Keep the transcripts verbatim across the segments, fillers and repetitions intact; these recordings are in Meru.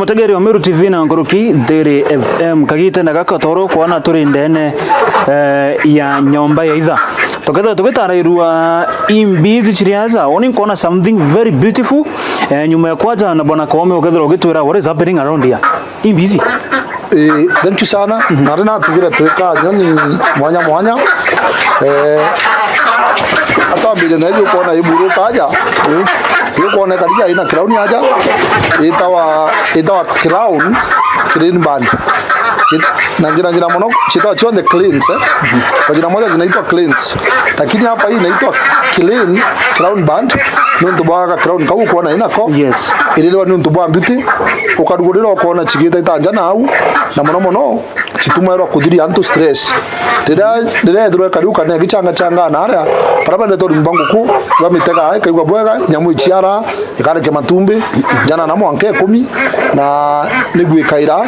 Tegeri wa Meru T V na nkuruki Dairy F M. Kagitene gaka toro kwana turi ndene, eh, ya nyomba ya itha. Tukethira tugitarairua imbizi chiriaza, oni nkona something very beautiful. Eh, nyuma ya kwaja na Bwana Koome, ukethira ugitwira what is happening around here. Imbizi. Eh, thank you sana. Mhm. Nari natugire twika nyoni mwanya mwanya. Eh, atambire na hiyo kuona iburu kaja. Hiyo kuona karia ina crown aja. Itawa, itawa crown, clean band. Chit-, na njira, njira mono, chitawa chionde cleans, eh. Kwa jina moja zinaitwa cleans. Lakini hapa hii inaitwa clean crown band. Nuntu bwa ga crown kau kuona inako. Yes. Irithwa nuntu bwa beauty. Ukarugurira ukona chigita itanja na au. Na mono mono, chitumairwa kuthiria antu stress. Riria, riria ethirwa ekari ukane gichanga changa na aria, bara bende tori mbanguku, bamitega, ikaigua bwega, nyamu ichiara, ikareke matumbi, jana na mwanka ikumi, na niguo ikaira,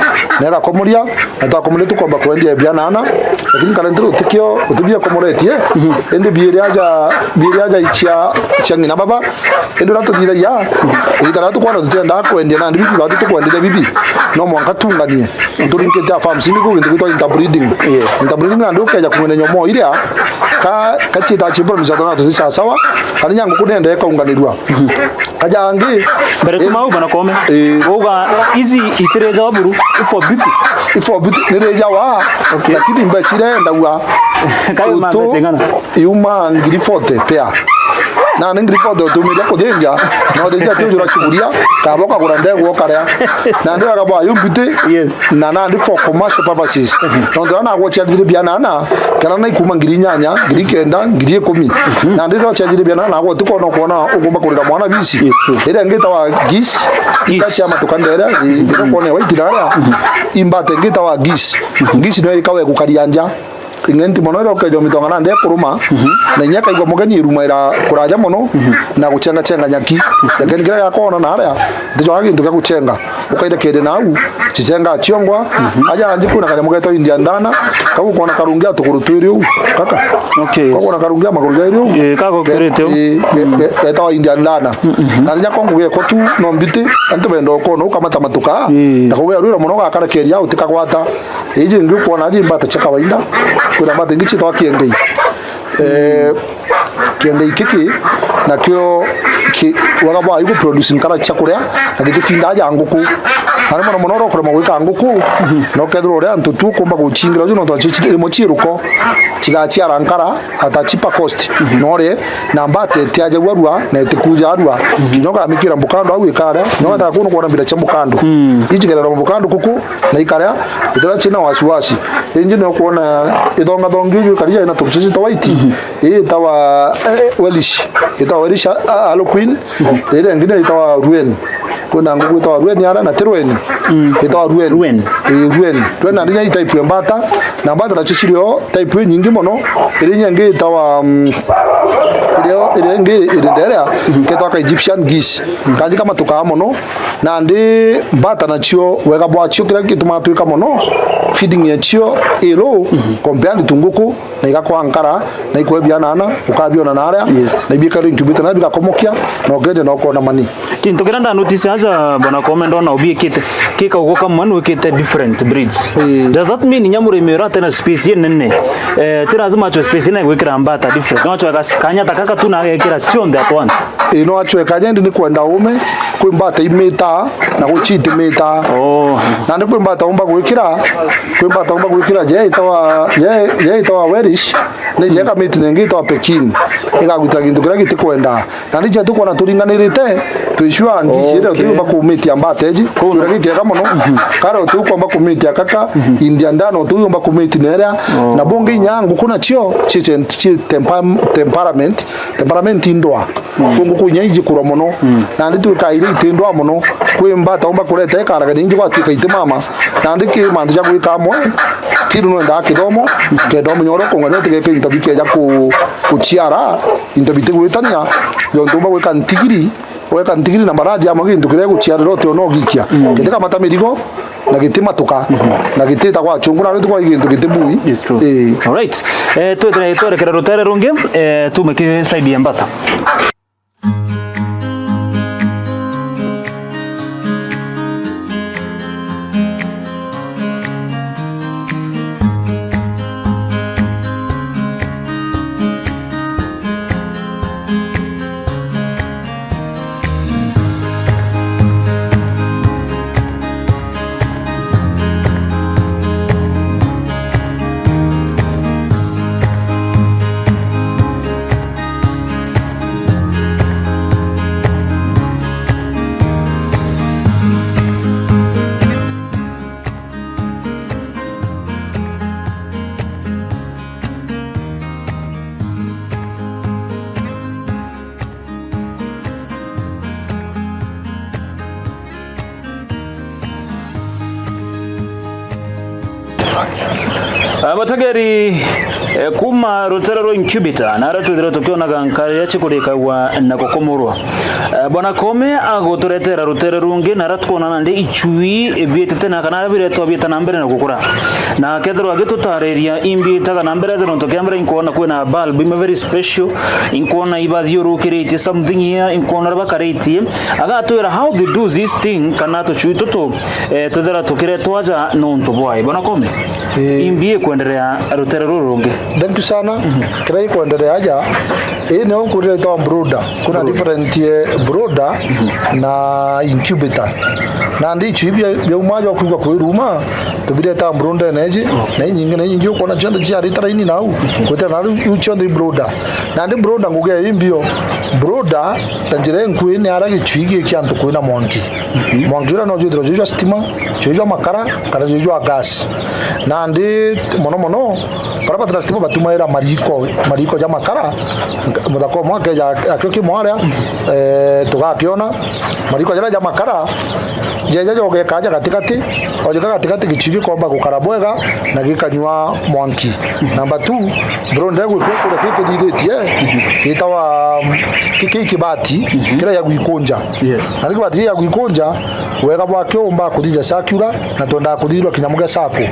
na igakomoria, na twakomoria tukomba kwendia bianana, lakini kare ntiri utikio, utibia komoretie, indi biiri aja, biiri aja ichia, ichia ng'ina baba, indi uria tuthithagia, igita riria tukwona tutiendaa kwendia nandi bibi, batu tukwenderia bibi, no mwanka tunganie. Turingite a farms, ni ku gintu gitwa interbreeding. Yes. Interbreeding nandi ukeja kung'ina nyomo iria, ka, kachiita chimbo mizatana tuthi sawa sawa, kana nya nguku nende ikaunganirua. Kajangi, mbere eh, tuma uga na kome. Eh. Uga izi itireja wa buru, for beauty. For beauty, nireja wa, okay, lakini mbecha irendagua. Kayo ma utu mbecha ing'ana? Yuma ngiri forty pea. Na ni ngiri forty utumiria kuthinja, na uthinja ti ujura chukuria, kaba ukagura ndegu ukaria. Na ndi akabwa yu beauty, yes, na nandi for commercial purposes. Mhm. Nontu na nagwo chiathire bianana, kana na ikuma ngiri inyanya, ngiri kenda, ngiri ikumi. Mhm. Na ndi no chiathire bianana, nagwo tukona kuona ugomba kurira mwana bisi. Yes, true. Ira ngita wa gis, ita Gis. Cia matuka ndere, i-, ira kuona wa itiraria, imbate ngita wa gis. Gis no ikawe gukaria nja. Ing'enti mono iria ukeja umitonga nandi ekuruma, mhm, na inya akaigua mugeni irumaira kuraja mono, mhm, na guchengachenga nyaki. Lakini kiria giakoona na aria, ntichwaga gintu gia guchenga. Ukaire kiri nau, chichenga chiongwa, mhm, aja anji kwina kanyamo getwa Indian dana, kau ukona karungi a tuguru twiri uu, kaka. Okay. Kau ukona karungi a maguru jairi uu. Eh, kagukirite uu. Ge-, ge-, ge-, getawa Indian dana. Mhm. Na rinya kongo geko tu, no mbiti, antu benda ukona ukamata matuka, eh, na kugerwira mono gakarekeria utikagwata. Iji ingi ukwona athi mbata cia kawaida, kwina mbata ingi ciitagwa kiengei. Eh, kiengei kiki nakio ki-, wega bwayo igu produce nkara cia kuria, na gitifinda aja nguku. Na rimwe na mono uria ukurema gwika nguku, na ukethirwa uria antu tu ukumba guchingira uju, nontu nacio ciri rimwe ciiruko, cigaciara nkara at a cheaper cost. Mhm. Nore, na mbata itiajagua rua, na itikuja rua. Mhm. Kinya ukamikira mbukando au ikaria, no gataka kuno kuona mbira cia mbukando. Mm. Ichigerera mbukando kuku, na ikaria, itira china wasiwasi. Inji ni ukuona ithongathongi uju ikaria ina turuchichi twa white. Mhm. Ii itawa, eh, Welsh. Itawa Welsh, ah, Harlequin. Mhm. Iria ingi ni itawa Rouen. Kwina nguku itawa Rouen ara na ti Rouen. Mm. Itawa Rouen. Rouen. Ii, Rouen. Rouen na rinya i type ya mbata. Na mbata nacio cirio type inyingi mono. Iria inya ingi itawa, mm, iria, iria ingi iri nderea, mhm, ketwa ka Egyptian geese. Kanji kamatukaa mono. Nandi mbata nacio, wega bwacio, kiria gitumaa twika mono, feeding yacio i low, mhm, compared to nguku, na igakwa nkara, na ikwe bianana, ukabiona na aria, yes, na ibikarwa incubator, na bigakomokia, na ukendia na ukona mani. Kintu kiria ndanotice aja, Bwana Koome, ndona ubiikite, kikaugo kamwe nwikite different breeds. Ii. Does that mean inya murimi uria atena space inene, eh, ti lazima achwe space inene gwikira mbata different? No achwe gas-, kanya ta kaka tu na agekira chonde at once? Ii, no achwe kanya, indi ni kwenda ume, kwi mbata imitaa, na guchitimetaa. Oh. Nandi kwi mbata umba gwikira, kwi mbata umba gwikira, je itawa, je, je itawa Welsh, ni je kamiti nengi itawa Pekin. Igagwita gintu kiria gitikwenda. Nandi je tukwona turinganirite, twisua ngisi iria, okay, utiumba kumitia mbata iji. Cool. Kiuria gikiega mono. Mhm. Kare utiukomba kumitia kaka, mhm, Indian dana utiumba kumiti neria. Oh. Na bungi inya nguku nacio, ci, ci, ci temper-, temperament, temperament indwa. Mm. Kwi nguku inya ijikurwa mono. Mm. Nandi twikaire itindwa mono. Kwi mbata umba kureta ikaragania ingi gwatwika itimama. Nandi ki mantu ja gwika amwe, still nwendaa kithomo, kenda umenya uria ukung'ania utigeke into bikeja ku-, kuchiara, into bitigwitania, jontu umba gwika ntigiri, weka ntigiri na marathi amwe gintu kiria guchiarira uti ona ugikia. Mm. Gitikamata mirigo, na gitimatuka, mhm, na gitita gwa chungu, na riu tukwa gintu gitibui. It's true. Ii. All right. Eh, twethere, twerekere rutere rungi, eh, tume ki side ya mbata. Abategeri, eh, kuma rutere rwa incubator, na aria twithirwa tukionaga nkari iria cikurikagwa na gukomorwa. Eh, Bwana Koome aguturetera rutere rungi, na aria tukwona nandi ichui biitite na kana aria biretwa biita na mbere na gukura. Na akethirwa agitutariria imbiitaga na mbere atia, nontu kia mbere inkwona kwina bulb imwe very special, inkwona ibathiurukiritie something here, inkwona uria bakaritie. Agatwira how they do this thing, kana tuchui tutu, eh, twithira tukiretwa aja nontu bwae. Bwana Koome, Ii. imbi ikwenderea rutere ruru rungi? Thank you sana. Kiria gikwenderea aja, ii nio nkurire itwa brooder. Kuna Brooder. different, eh, brooder na incubator. Nandi ichui bia, biauma aja kwigua kwiruma, tubireta brooder-ene iji, na inyingi, na inyingi ukwona cionthe ciarite raini nau, kwitira na riu, riu cionthe i brooder. Nandi brooder ngugi ya imbio, brooder na njira inkui ni aria gichui gi kia antu kwina mwanki. Mwanki uria no jwithirwa jwi jwa stima, jwi jwa makara, kana jwi jwa gas. Nandi mono mono, baria batira stima batumaira mariko, mariko ja makara, muthaka umwe akeja akio kimwe aria, eh, tugakiona, mariko jaria ja makara, jeja jogeka aja gatigati, ojika gatigati gichui gikomba gukara bwega na gikanyua mwanki. Number two, brooder gwikwa kuria kikithithitie, gitawa, ki-, ki-, kibati, kiria ya gwikunja. Yes. Na ni kibati ya gwikunja, wega bwakio umba kuthithia circular, na twendaa kuthithirwa kinyamu gia sacco.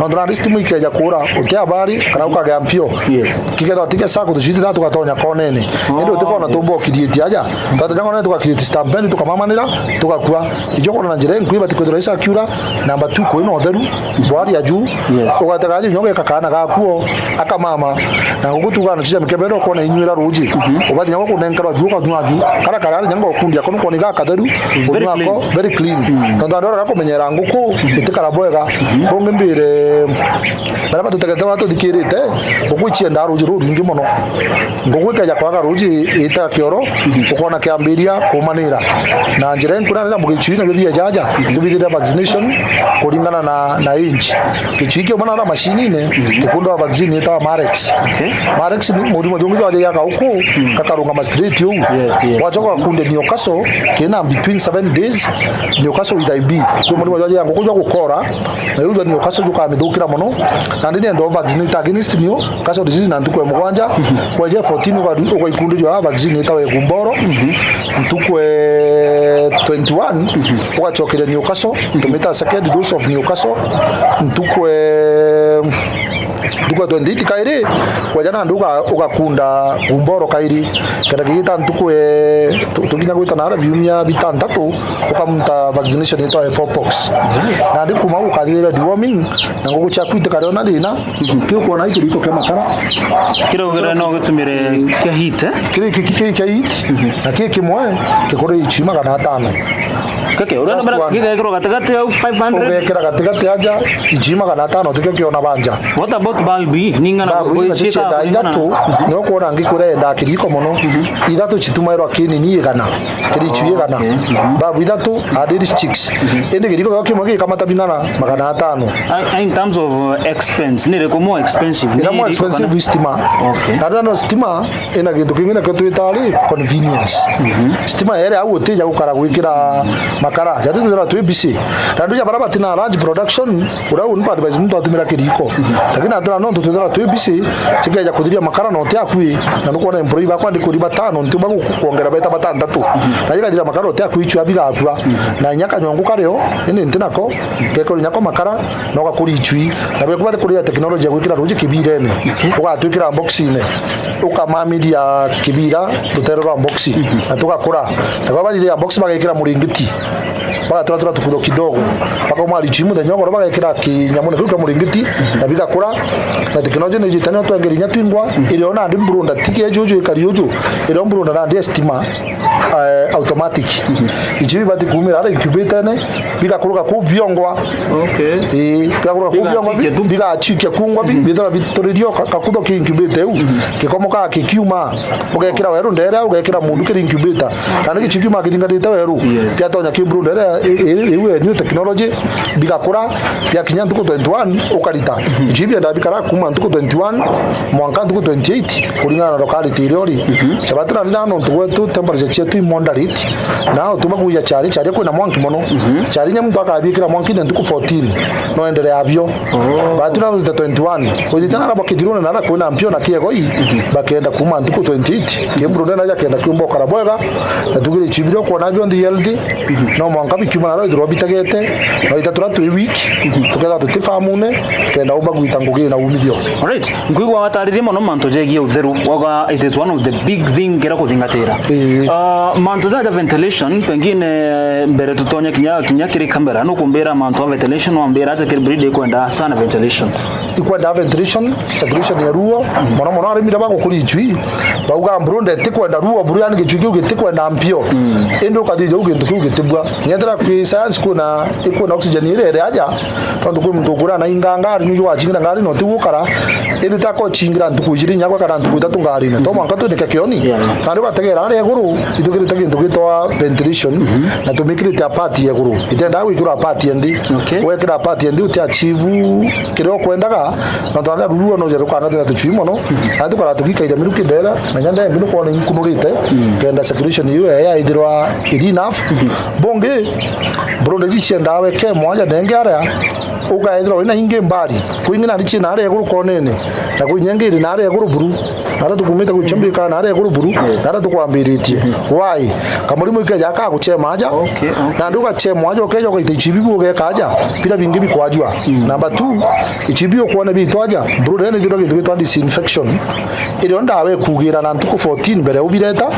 Nontu nandi stima ikeja kura, uti habari, kana ukagea mpio. Yes. Kikethirwa ti gia sacco, tucui tithatu tugatonya konene. Indi utikona tumba ukithithia aja. Twatonya konene tuga create stampede, tukamamanira, tugakua. Ijo kwona na njira inkui ibati kwithirwa i circular, number two, kwina utheru, bwari ya juu. Yes. Ugatega aja inya ugeka kaana gakuo, akamama. Na nguku tuga na cia mikebe ino kwona inywira ruji. Ubati nyako kunenkerwa juu, ukanywa juu. Kara kara ari nyango kundi ako nukwona iga katheru, very clean. Very clean. Tontu andu arega kumenyera nguku, itikara bwega. Bungi mbire, baria batutegete batuthikirite, nguku iciendaa ruji rurwingi mono. Nguku ikeja kwaga ruji ita kioro, ukona kiambiria kumanira. Na njira inkuna na mugicui na bibia jaja, tubithire vaccination kuringana na, na age. Gicui kiuma na macini-ini, gikundwa vaccine itawa Marex. Okay. Marex ni murimo jungi jwaja ya gauku, kakarungama straight uu. Yes, yes. Wachoka kunde Newcastle, kina between seven days, Newcastle with I B. Kwi murimo jwaja ya nguku jwa gukora, na riu jwa Newcastle jukamithukira mono. Na ndi nienda vaccinate against Newcastle disease na ntuku ya mugwanja, kweja fourteen uga-, ugaikundirio ya vaccine itawa ya gumboro. Ntuku e twenty-one, ugacokeria Newcastle, tumita second dose of Newcastle, ntuku e, ntuku e twenty-eight kairi, kweja nandi uga-, ugakunda gumboro kairi, kenda gigita ntuku e, tu-, tukinya gwita nara biumia bitantatu, ukamuta vaccination itwa F O pox. Nandi kuma ukathithira deworming, na nguku ciaku itikari ona thina, kiu kwona iki riko kia makara. Kira ugera no gitumire kia heat, eh? Kiri ki, ki, ki, kia heat, na ki kimwe kikuri ichi magana atano. Keke, uria mbere gigekirwa gatigati au five hundred? Ugekira gatigati aja, ichi magana atano tikio kiona banja. What about bulb ii? Ni ng'ana. Bulb ii nacio ciendaa ithatu, ni ukwona ngikwira yendaa kiriko mono. Ithatu citumairwa kinini igana, kiri ichi igana. Bulb ithatu, adiri chicks. Indi kiriko gio kimwe gikamata bing'ana magana atano. Ah, in terms of, uh, expense, ni iriku more expensive? Ira more expensive stima. Okay. Na rira no stima, ina gintu kingi nakio twita ri convenience. Stima yere au utija gukara gwikira makara. Jati twithira twi busy. Na nduja bara batina large production, uria uni advice muntu atumira kiriko. Lakini atira no twithira twi busy, tikeja kuthiria makara no ti akui. Na nukwona employee bakwa ndi kuri batano, nti bagu kuongera beta batantatu. Na igathira makara no ti akui chwa bigakua. Na inya kanyongo kario, indi nti nako, gekori nyako makara, no gakuri ichui. Na bwe kuba kuria technology ya gwikira ruji kibirene. Ugatwikira box-ine. Ukamamiria kibira rutere rwa box. Na tugakura. Na baba rire ya box bagekira muringiti. Bagaturatura tukudo kidogo. Bakauma ichui muthenya ugoro bagekira kinyamune kiu kia muringiti. Na bigakura. Na technology ni jitani otwengeri inya twingwa. Iri ona ndi mburunda tike juju ikari uju. Iri mburunda na ndi stima. Eh, automatic. Ichi bibati kumira ara incubator-ine, bigakuruka kuu biongwa. Okay. Eh, bigakuruka kuu biongwa, bigachikia kungwa, bi-, bithira bituririo ka-, kakutho ki incubator iu. Gikomoka kikiuma, ugekira weru ndere, ugekira mundu kiri incubator. Na ni gichikiuma kiringanite weru, kiatonya ki bru ndere, I-, i-, iu e new technology, bigakura, biakinya ntuku twenty-one, ukarita. Icio ibiendaa bikara kuma ntuku twenty-one mwanka ntuku twenty-eight, kuringana na locality iria uri. Chabati na nontu gwetu temperature cietu i moderate, na utuma kuja chari, chari kwina mwanki mono. Chari nya muntu akabikira mwanki ni ntuku fourteen, no endelea bio. Batu na twenty-one. Uthite na bakithirune na kwina mpio na kiegoi, bakenda kuma ntuku twenty-eight. Kimburu ndena ja kenda kiumba ukara bwega, na tugire ichibiro kuona bionthe healthy. No mwanka bikiuma na rwithirwa bitagete, no itatura twi week, tukethirwa tuti famune, kenda umba gwita ngugi na umithio. Alright, nkwigua wataririe mono mantu jegie utheru, wauga it is one of the big thing kira kuthingatira. Ii. Ah, mantu jaja ventilation, pengine mbere tutonye kinya, kinya kiri kamera, nukumbira mantu a ventilation, wambira aja kiri breed ikwenda sana ventilation. Ikwenda ventilation, circulation ya ruo, mono mono arimi baria bagukuria ichui, bauga mburu ndetikwenda ruo, mburu yani gichui kiu gitikwenda mpio. Indi ukathithia u gintu kiu gitibua. Nyethira kwi science kwina, ikwina oxygen iria iri aja, tontu kwi muntu ukuria na inga ngari, nuju wachingira ngari no tigukara, indi tako chingira ntuku ijiri nyakwa kana ntuku itatu ngarine. To mwanka twinike kioni, yeah, nandi ugategera aria iguru, ithukirite gintu gitwa ventilation, na tumikirite a part ya iguru. Itenda gwikirwa a part ya nthi. Okay. Wekira a part ya nthi uti achieve kiria ukwendaga, na twaga ruruo no jeru kanga tena tuchui mono, na tukara tukikaira miruki ndera, na nyanda ya mbinu kwona inkunurite, kenda circulation iyo ya ithirwa iri enough. Bongi, mburu ndeji ciendaa weke mwanya nenge aria, ukaethirwa wina ingi mbari, kwingi nandi ciina aria iguru konene, na kwinyenge iri na aria iguru buru, na aria tukumite gwichambika na aria iguru buru, na aria tukwambiritie. Why? Kamurimu ikeja kaguchema aja, okay, okay, nandi ugachema aja, ukeja ugaita ichibi bugeka aja, pira bingi bikwajua. Number two, ichibi ukwona bitwaja, mburu nene ithirwa gintu gitwa disinfection. Irio ndawa ikugira na ntuku fourteen mbere ubireta,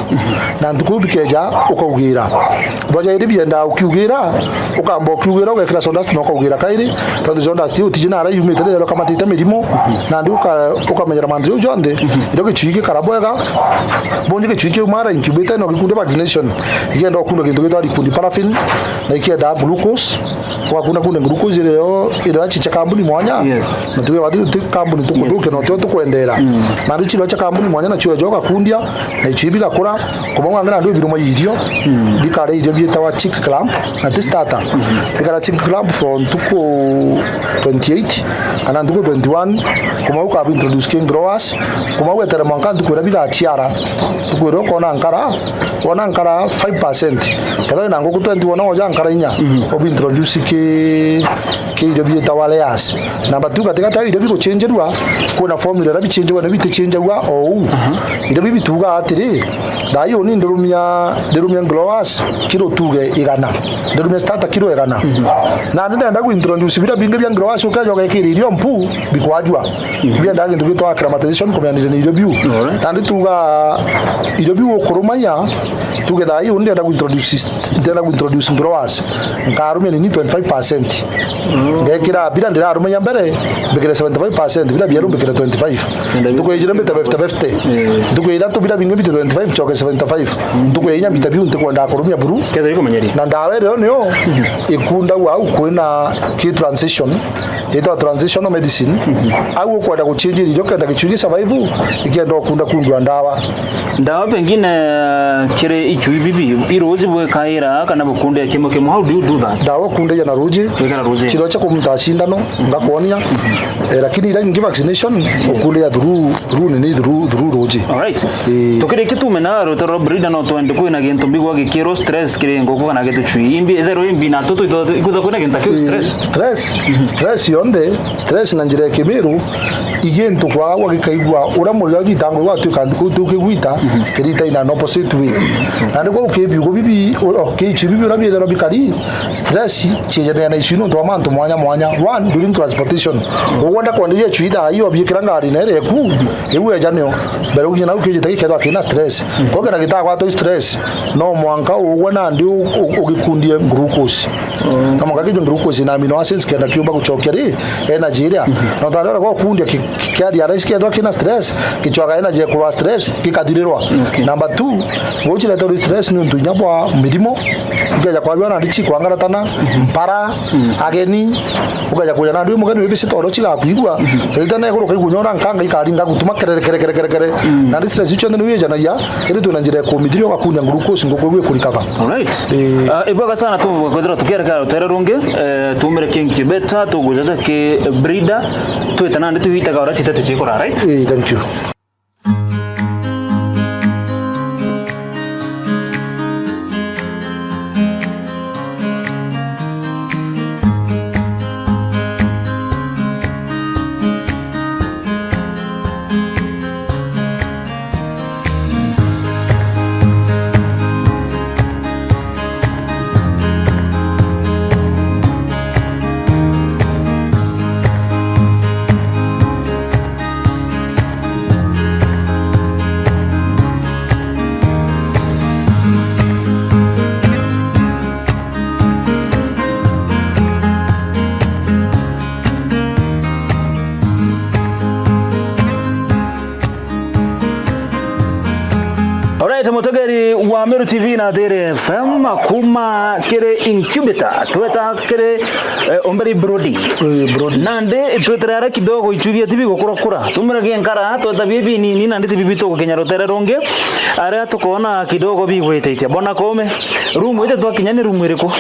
na ntuku bikeja ukaugira. Bwaja iri bienda ukiugira, ukamba ukiugira, ugekira sawdust na ukaugira kairi, tontu sawdust iu tiji nara yumite rero kamatite mirimo, nandi uka-, ukamenyera mantu jau jonthe, irio gichui gikara bwega, bonje gichui kiu mara incubator no gikundi vaccination, ikienda ukunda gintu gitwa gikundi paraffin, na ikienda glucose, wakuna kunde glucose irio, irio achicha kambuni mwanya. Yes. Na tuge wati tuti kambuni tukuthukia, yes, no tio tukwendera. Mm. Na richi irio cha kambuni mwanya na chio joka kundia, na ichi bigakura, kuma mwangira ndu biruma irio, mm, bikare irio bietawa chick clamp, na ti starter. Mm-hmm. Bikara chick clamp for ntuku twenty-eight, kana ntuku twenty-one, kuma ukabi introduce ki growers, kuma wetere mwanka ntuku iria bigachiara, ntuku iria ukona nkara, wona nkara five percent. Kethira wina nguku twenty wona woja nkara inya, mhm, obi introduce ki, ki irio bietawa layers. Namba two, katigati ya irio biguchenjerua, kwina formula iria bichenjagua na bitichenjagua o uu. Aha. Irio bibi tuuga atiri, thaa ii uni ndirumia, ndirumia growers kilo tuge igana. Ndirumia starter kilo igana. Mhm. Na ndenda ku introduce bira bingi bia growers ukeja ugekira irio mpu bikwajua. Mhm. Biendaga gintu gitwa acclimatization, kumenyithania na irio biu. Alright. Nandi tuuga irio biu ukurumaya, tuge thaa ii uni ndenda ku introduce, ndenda ku introduce growers. Nkarumia nini twenty-five percent. Mm. Ngekira bira ndirarumia mbere, mbikire seventy-five percent, bira bieru mbikire twenty-five. Nenda biu. Ntuku ijiri mbite fifty fifty. Eh. Ntuku ithatu bira bingi mbite twenty-five, choke seventy-five. Mm. Ntuku inya mbita biu ntikwenda kurumia buru. Kethira ikumenya ri? Na ndawa irio niyo ikundagua au kwina ki transition, yetwa transitional medicine. Mhm. Au ukwenda guchinjira irio kenda gichui gi survive, ikienda ukunda kundua ndawa. Ndawa pengine, eh, kiri ichui bibi, iruji bwikaira kana bukunde kimwe kimwe, how do you do that? Ndawa ukundeja na ruji. Wikara ruji. Chiro cha kumta shindano, ngakwonia. Eh, lakini ira ingi vaccination, ukundeja through, through nini, through, through ruji. Alright. Eh. Tukirikia tume na rutaro rwa breeder no twende kwina gintu mbigwa gikirwo stress kiri nguku kana gituchui. Imbi, ethero imbi na tutu ito, ikwitha kwina gintu kiu stress. Eh, stress, mhm, stress yonthe, stress na njira ya kimiru, igintu kwaga gwa gikaigua, uria muriro jitangwa gwatuika ntuku tukigwita, mhm, kirita in an opposite way. Na ndiko ukibiugo bibi, o, o, kichi bibi uria bietherwa bikari, stress, chiejanira na icio nontu wa mantu mwanya mwanya. One, during transportation. Ugwenda kwenderia icio ithaa iyo biikira ngari na iria eku, iu eja nio. Mbere ukinya nau kiu gitagi kethwa kina stress. Kwa kenda gitagwatwa stress, no mwanka ugwe nandi u-, u-, ugikundie glucose. Mm. Na mwanka kijo glucose na amino acids kenda kiumba gucokia ri energy iria. Mhm. Na utari ora gwa kundia ki-, ki-, kia realize kiethwa kina stress, kichwaga energy ya kurwa stress, gikathirirwa. Okay. Number two, guchireta uri stress ni untu inya bwa mirimo, ikeja kwabia na ndichi kwangaratana, mhm, mpara, mhm, ageni, ukeja kuja na ndwi mugeni wi visitor oro chigakwigua. Mhm. Shetani ekuruka igunyora nkanga ikaringa gutuma kerere, kere, kere, kere, kere. Mm. Na ndi stress icio nthini wijanagia, iri twina njira ya kumithiria ugakunia glucose nguku iwe kurikava. Alright. Eh. Ah, ibwega sana tu kwethira tukierekera rutere rungi, eh, tumire ki incubator, tugujaja ki breeder, twite nandi twitaga uria chitete chikura, right? Eh, thank you. Alright, mutegeri wa Meru T V na Thiri F M, kuma kiri incubator, tweta kiri, eh, Omberi brooding. Eh, brooding. Nandi twitire aria kidogo ichubia tibi gukura kura. Tumire ginkara, tweta bi binini, nandi tibi bitugukinya rutere rungi. Aria tukona kidogo bigwititie. Bona kome, room iji twakinya ni room iriku?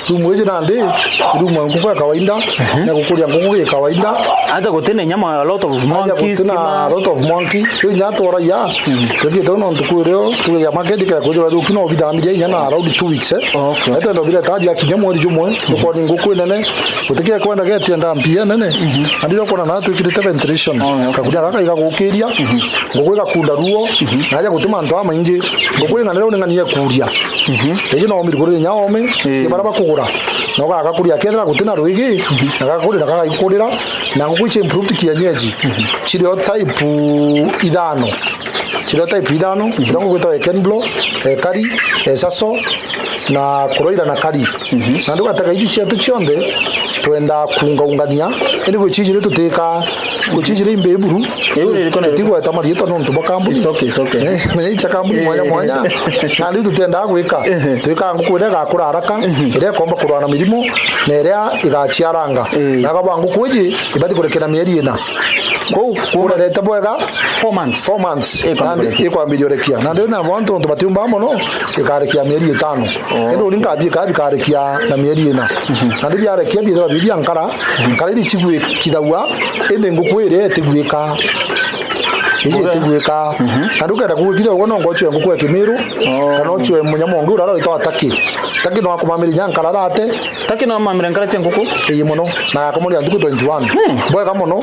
Room iji nandi, room ya nguku ya kawaida, ehe, na gukuria nguku gi kawaida. Aja gutina inya ma lot of monkeys, gutina kima. Lot of monkey. Riu inya tworagia, mm, tukiite nontu kwirio, tugeja market kaya kwithirwa thuki no bithambia inya na around two weeks, eh. Okay. Ete no bireta biakinya mweri jumwe, mm, tukoni nguku inene, gutikia kwenda getienda mpia nene. Mhm. Andi rio kwona na twikirite ventilation. Oh, okay. Kakuria gaka igagukiria, mhm, nguku igakunda ruo, mhm, na aja guti mantu amaingi. Nguku ing'anire uning'anie kuria. Mhm. Iji no mirugurire inya ome, eh, ki bara bakugura. Na ugaga kuria kethira gutina rwigi, mhm, na gakuria na gagakurira, na nguku ichi improved kienyeji. Mhm. Chirio type ithano. Chirio type ithano, mhm, iria nguku itagwa Eken Blow, Ekari, Esaso, na Kuroira na Kari. Mhm. Na ndugatega iji cietu cionthe, twenda kuungaungania, indi gwi cijiri tutika, gwi cijiri imbi buru, iu ni riko na riko. Tutigweta mariitwa nontu bwa kambuni. It's okay, it's okay. Eh, menya icha kambuni, eh, mwanya mwanya. Na riu tutiendaa gwika. Eh. Twikaga nguku iria igakura haraka, mhm, iria ikomba kurwana mirimo, na iria igaciaranga. Eh. Na gaba nguku iji ibati kurekera mieri ina. Kou, kou kurerete bwega. Four months. Four months. Ikwambiria. Nandi ikwambiria urekia. Nandi na bantu, nontu batiumba mono, ikarekia mieri itano. Oh. Indi uni nkabie kabi karekia na mieri ina. Mhm. Nandi biarekia biethira bi bia nkara, mhm, nkara iri chigwikithagua, indi nguku iria itigwika. Iji itigwika. Mhm. Nandi ukenda kugwikithia uguo no ngochwe nguku ya kimiru, oh, kana ochwe munyama ungi uria witwa taki. Taki no akumamiri nya nkara thate, Taki no mamire nkara cia nguku? Ii mono. Na akomoria ntuku twenty-one. Hmm. Bwega mono.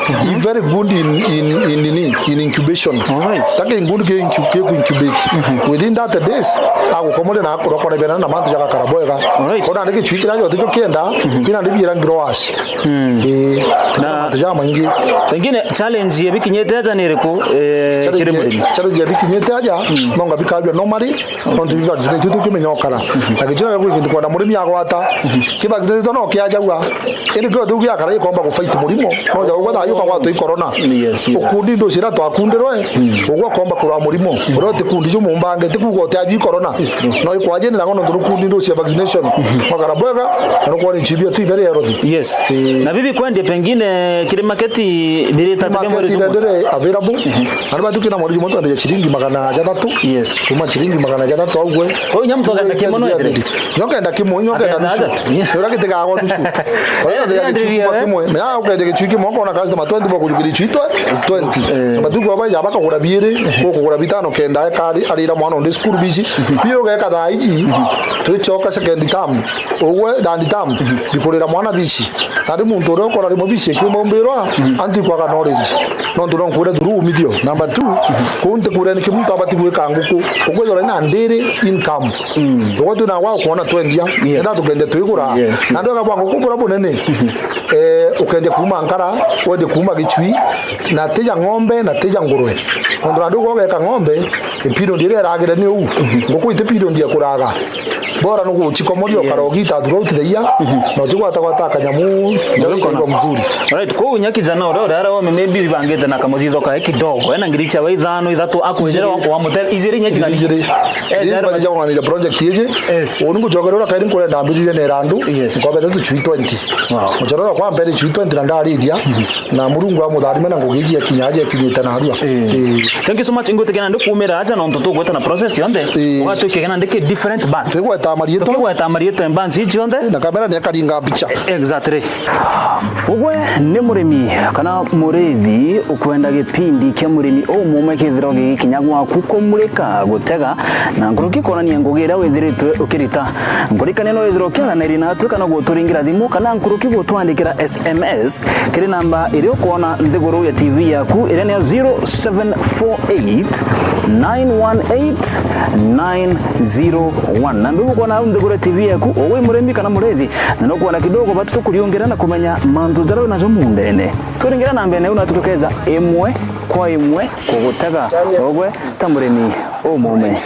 Mhm. He very good in, in, in, in, in incubation. Alright. Taki good ki incu-, ki ku incubate. Mhm. Within thirty days, agukomoria na akurokora bena na mantu jagakara bwega. Alright. Ona ndi gicui kiria gionthe kio kienda, mhm, kina ndi biira growers. Hmm. Ii, na mantu jamaingi. Pengine challenge yebikinyite aja ni iriku, eh, kiri murimi? Challenge yebikinyite aja, mm, no ngabikabia normally, nontu bi vaccinate tu kimenya ukara. Na gichira gwa kwingi kwenda murimi agwata. Ki vaccinate no kiajagua. Indi kio tu giakara gikomba ku fight murimo. No ja ugwa thayu ukagwatwa i corona. Yes, yes. Ukundi ndu cira twakundirwe. Ugwa komba kurwa murimo. Uro ti kundi ju mumbange ti kuga uti aju i corona. It's true. No ikwaje ni nagono ndu kundi ndu cia vaccination. Makara bwega, na no kwani chibia tu very healthy. Yes. Eh. Na bibi kwendie pengine kiri market birita. Market ndere available. Ari batu kina mweri jumwe twendete chiringi magana jathatu. Yes. Kuma chiringi magana jathatu au gwe. Kwa hiyo nyamu twakenda kimo no etire? Nyokenda kimo, nyokenda nusu. Ura gitigago nusu. Kwa hiyo ndega gichuma kimwe. Na ukende gichuma kimwe, ukona customer twenty bokujukiria ichitwe, it's twenty. Eh. Batu kwa baya bakagura biiri, kugura bitano kenda ekari arira mwana onde school fees. Pio geka thaa iji, tuchoka second term. Ugwe third term, bikurira mwana fees. Nandi muntu uria ukora rimo bici kiuma umbirwa, antu ikwaga knowledge. Nontu no nkwire through umithio. Number two, kuu ntikwire niki muntu abati gwika nguku. Ukwithirwa ina ndiri income. Ugo twina gwa kuona twendia. Yes. Enda tukendia twigura. Yes, yes. Nandi wega bwa nguku bura bunene. Eh, ukendia kuuma nkara, wendie kuuma gicui, na tija ng'ombe, na tija ngurwe. Nontu nandi ugo ugeka ng'ombe, period iria iragire ni uu. Nguku iti period ya kuraga. Bora nuguchikomoria, yes, ukarogita throughout the year, na uchigwata gwata kanyamu, njara ikaigwa mzuri. Alright, kwa unya kijana uria uria ara ome maybe ibangite na kamuthitho kae kidogo, ena ngiri cha wa ithano, ithatu, akwejera wako wa motel, ijiri nye chigani. Ijiri. Eh, ijiri jara bari jagwanira project iji. Yes. Uni nguchogera ura kairi nkurenda ambiririe nera andu, yes, nkobete tu chui twenty. Wow. Muchoro wa kwa mbere chui twenty na ndarithia. Na Murungu amutharime na ngugi iji ekinya aja ekinyite narua. Ii. Ii. Thank you so much. Ingwitikira ndi kumira aja nontu tugweta na process yonthe. Ii. Ugatwikira ndi ki different bands. Twigweta mariitwa. Tukigweta mariitwa bands iji yonthe. Na kamera ni akaringa mbicha. Exactly. Ugwe ni murimi kana murithi ukwenda gipindi kia murimi umume kethirwa gigikinya gwaku kumurika gutega na nkuruki kwonania ngugi iria withiritwe ukirita. Nkurikania no withirwe ukiaraniri natwi kana guturingira thimu kana nkuruki gutwandikira S M S kiri namba iria ukwona nthiguru ya T V yaku iria niyo zero seven four eight nine one eight nine zero one. Namba iu ukwona au nthiguru ya T V yaku, ugwe murimi kana murithi, na nukwona kidogo batu tukuriungira na kumenya mantu jaria winajo mundene. Turingira namba ene iu natwi tukeza imwe kwa imwe kugutega ugwe ta murimi umume.